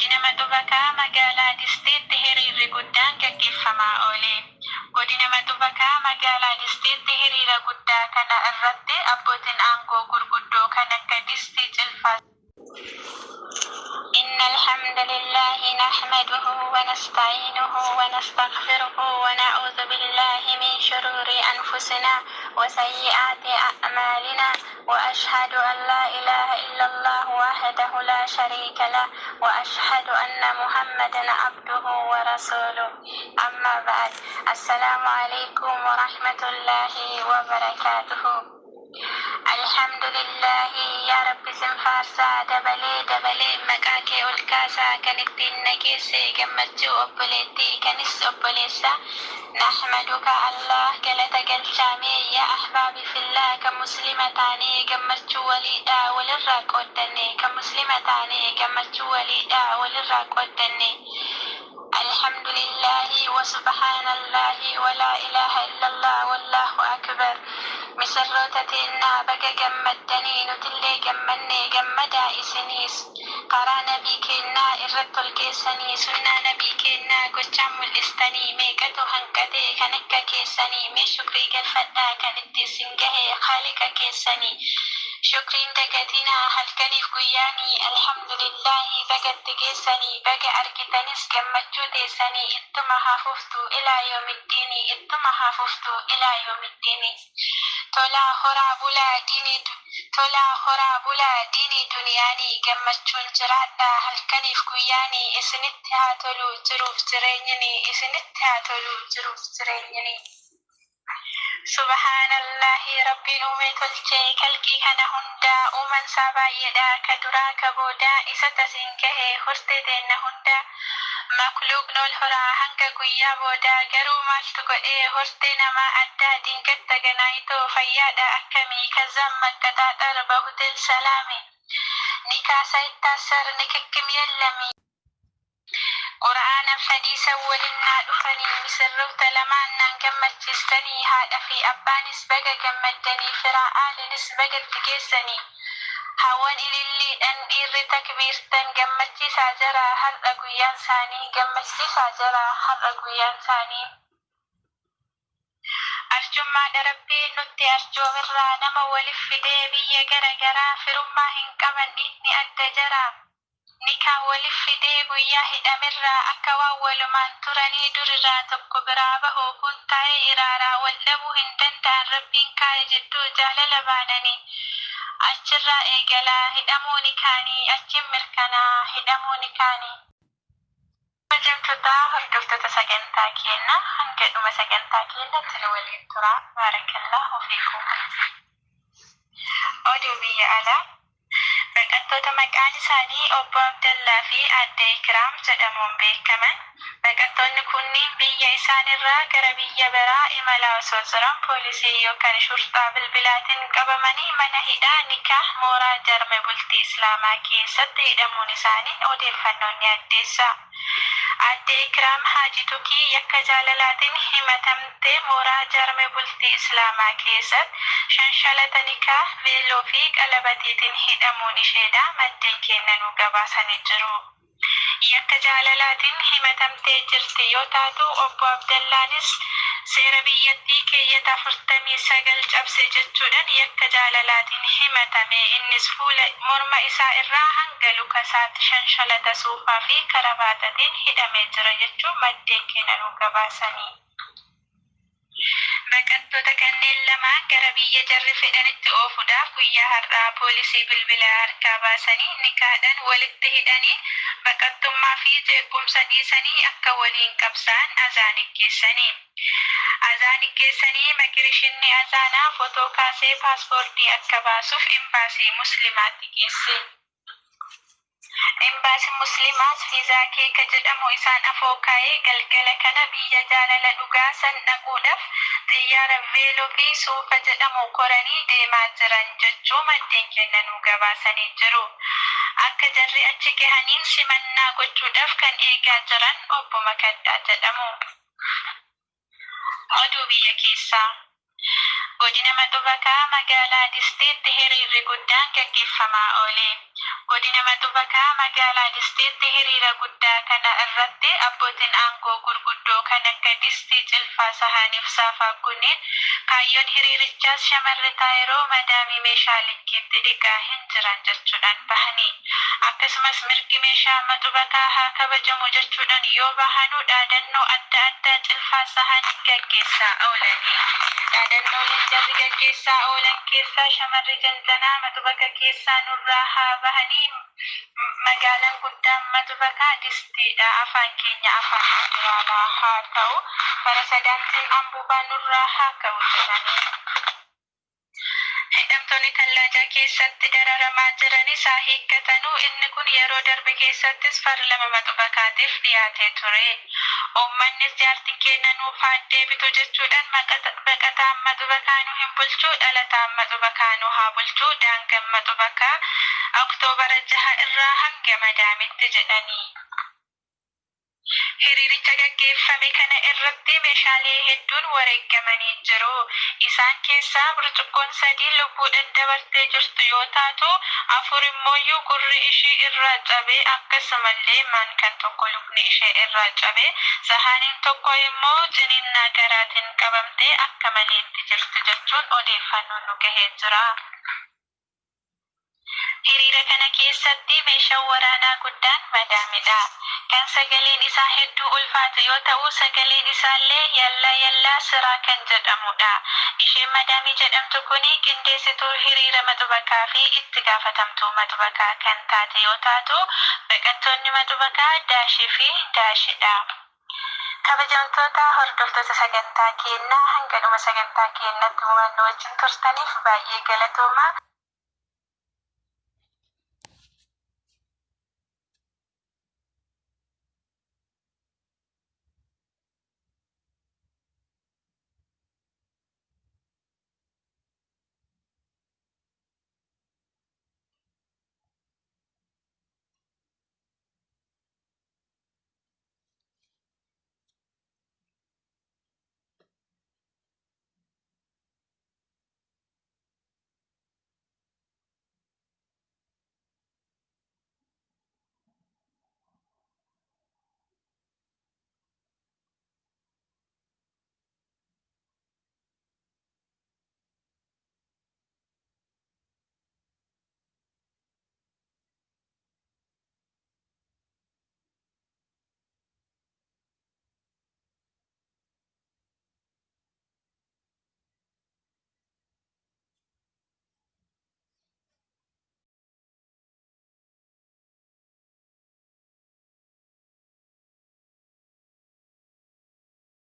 Godina Maxubakaa magaalaa Disteetti hiriirri guddaan gaggeeffamaa oole. Godina Maxubakaa magaalaa Disteetti hiriira guddaa kana irratti abbootiin aangoo gurguddoo kan akka Distii Cilfaa إن الحمد لله نحمده ونستعينه ونستغفره ونعوذ بالله من شرور أنفسنا وسيئات أعمالنا وأشهد أن لا إله إلا الله وحده لا شريك له وأشهد أن محمدا عبده ورسوله أما بعد السلام عليكم ورحمة الله وبركاته. Alhamdulillahi, yaa Rabbi sin faarsaa, dabalee dabalee maqaa kee ol kaasaa, kan ittiin na geesse gammachuu obboleettii kanis obboleessa. Nahmaduka Allah galata galchaamee, yaa ahbaabi fillah, kan muslima taanee gammachuu waliidha walirraa qooddanne, kan muslima taanee gammachuu waliidha walirraa qooddanne. Alhamdulillahi wa subhaanallahi wa laa ilaaha illallah wallahu akbar. Misirroota teennaa, baga gammaddanii, nutillee gammanne, gammadaa isiniis. Karaa nabii keennaa irratti ol geessanii, sunnaa nabii keennaa gochaan mul'istanii, meeqatu hanqatee kan akka keessanii. Mee shukrii galfadhaa kan itti isin gahe haaliqa keessanii. Shukriin dagatinaa halkaniif guyyaanii. Alhamdulillahi, bagatti geessanii, baga argitanis gammachuu teessanii. Ittuma haa fuftu ilaa yoomiddiini, ittuma haa fuftu ilaa yoomiddiini. Tolaa horaa bulaa diinii, tolaa horaa bulaa diinii duniyaanii, gammachuun jiraadhaa halkaniif guyyaanii. Isinitti haa tolu jiruuf jireenyini, isinitti haa tolu jiruuf jireenyini. Subhaanallahi, Rabbiin uumee tolchee kalqii kana hundaa, uumansaa baay'eedha ka duraa ka boodaa, isa tasiin gahe hortee teenna hunda. Makluuqni ol horaa hanga guyyaa boodaa, garuu maaltu godhee hortee namaa addaa? ድንገት ተገናኝቶ fayyaadha akkamii ከዛም መቀጣጠር በሆቴል ሰላሜ ኒካ ሳይታሰር ንክክም የለም። Qur'aana hadiisa walinnaa dhufanii, misirroota lamaan naan gammachiistanii, haadha fi abbaanis baga gammaddanii, firaa aalinis bagatti geessanii. Hawwan ililliidhaan, dhiirri takbiirtan, gammachiisaa jira har'a guyyaan isaanii, gammachiisaa jira har'a guyyaan isaanii. Arjummaadha Rabbiin nutti arjoomirraa, nama walif fidee biyya gara garaa, firummaa hin qaban dhiigni adda jara. Nikaa walif fidee guyyaa hidhamirraa, akka waan walumaan turanii durirraa, tokko biraa bahu kun taa'ee iraaraa, wal dhabuu hin danda'an Rabbiin kaa'e jidduu jaalala baananii. Achirraa eegalaa hidhamuu nikaanii, achiin mirkanaa hidhamuu nikaanii. Kabajamtoota hordoftoota sagantaa keenyaa, hanga dhuma sagantaa keenyatti nu waliin turaa. Baarakallaahu fiikum. Oduu biyya alaa. Baqattoota maqaan isaanii obbo Abdallaa fi aadde Ikiraam jedhamuun beekaman. Baqattoonni kunniin biyya isaanirraa gara biyya biraa imalaa osoo jiran poolisii yookaan shurxaa bilbilaatiin qabamanii mana hidhaa nikaa mooraa jarme bultii Islaamaa keessatti hidhamuun isaanii odeeffannoon ni addeessa. Aadde Ikiraam Haaji Tukii yakka jaalalaatiin himatamtee mooraa jarme bultii Islaamaa keessatti shanshalata nikaa, veeloo fi qalabatiitiin hidhamuun isheedha maddeen kennanuu gabaasanii jiru. Yakka jaalalaatiin himatamtee jirti yoo taatu, obbo Abdallaanis seera biyyattii keeyyata 49 cabse jechuudhaan yakka jaalalaatiin himatame. Innis fuula morma isaa irraa hanga luka isaatti shanshalata suufaa fi karabaatatiin hidhamee jira jechuun maddeen kennanuu gabaasanii. Baqattoota kanneen lamaan gara biyya jarri fedhanitti oofuudhaaf guyyaa har'aa poolisii bilbila harkaa baasanii nikaadhaan walitti hidhanii, baqattummaa fi jeequmsa dhiisanii akka waliin qabsaan azaan geessanii. Azaan geessanii makirishinni azaanaa fotoo kaasee paaspoortii akka baasuuf imbaasii muslimaatti geesse. Imbaasiin musliimaas viizaa keeka jedhamu isaan afoo kaa'ee, galgala kana biyya jaalala dhugaa san dhaquudhaaf xiyyaara veeloo fi suufa jedhamu koranii deemaa jiran jechuu maddeen kennanuu gabaasanii jiru. Akka jarri achi gahaniin simannaa gochuudhaaf kan eegaa jiran obbo Makaddaa jedhamu. Oduu biyya keessaa. Godina Maxubakaa magaalaa Disteetti hiriirri guddaan gaggeeffamaa oole. Godina Maxubakaa magaalaa Disteetti hiriira guddaa kana irratti abbootiin aangoo gurguddoo kan akka Distii, Cilfaa, Sahaaniif Saafaa kunneen kaayyoon hiriirichaas shamarri Taayiroo madaamii meeshaa likkiitti dhiqaa hin jiran jechuudhaan bahanii. Akkasumas mirgi meeshaa Maxubakaa haa kabajamu jechuudhaan yoo bahanuu dhaadannoo adda addaa Cilfaa Sahaaniin gaggeessaa oolanii. Dhaadannooleen jarri gaggeessaa oolan keessaa shamarri janjanaa Maxubaka keessaa nurraa haa bahanii, magaalaan guddaan Maxubakaa Distiidha, afaan keenya afaan federaalaa haa ta'u, pirezidaantiin Ambubaa nurraa haa ka'u jedhanii. Hidhamtoonni tallaajaa keessatti dararamaa jiranis haa hiikkatanuu, inni kun yeroo darbe keessattis parlama Maxubakaatiif dhiyaatee ture. Uummannis jaartiin keenya nuuf haa deebitu jechuudhaan baqataan Maxubakaa nu hin bulchuu, dhalataan Maxubakaa nu haa bulchuu, daangaan Maxubakaa Oktoobara 6 irraa hanga madaamitti jedhanii. Hiriiricha gaggeeffame kana irratti meeshaalee hedduun wareegamanii jiru. Isaan keessaa burcuqqoon 3 lubbuudhaan dabartee jirtu yoo taatu, 4 immooyyuu gurri ishii irraa cabee, akkasumallee maankaan tokko lukni ishee irraa cabee, sahaaniin tokko immoo ciniinnaa garaatiin qabamtee akka maleetti jirti jechuun odeeffannoon nu gahee jira. Hiriira kana keessatti meeshaan waraanaa guddaan madaamidha. Kan sagaleen isaa hedduu ulfaatu yoo ta'u, sagaleen isaallee yallaa yallaa siraa kan jedhamudha. Isheen madaamii jedhamtu kuni qindeessituu hiriira Maxubakaa fi itti gaafatamtuu Maxubakaa kan taate yoo taatu, baqattoonni Maxubakaa daashii fi daashidha. Kabajamtoota hordoftoota sagantaa keenyaa, hanga dhuma sagantaa keenyatti waan nu wajjin turtaniif baay'ee galatoomaa.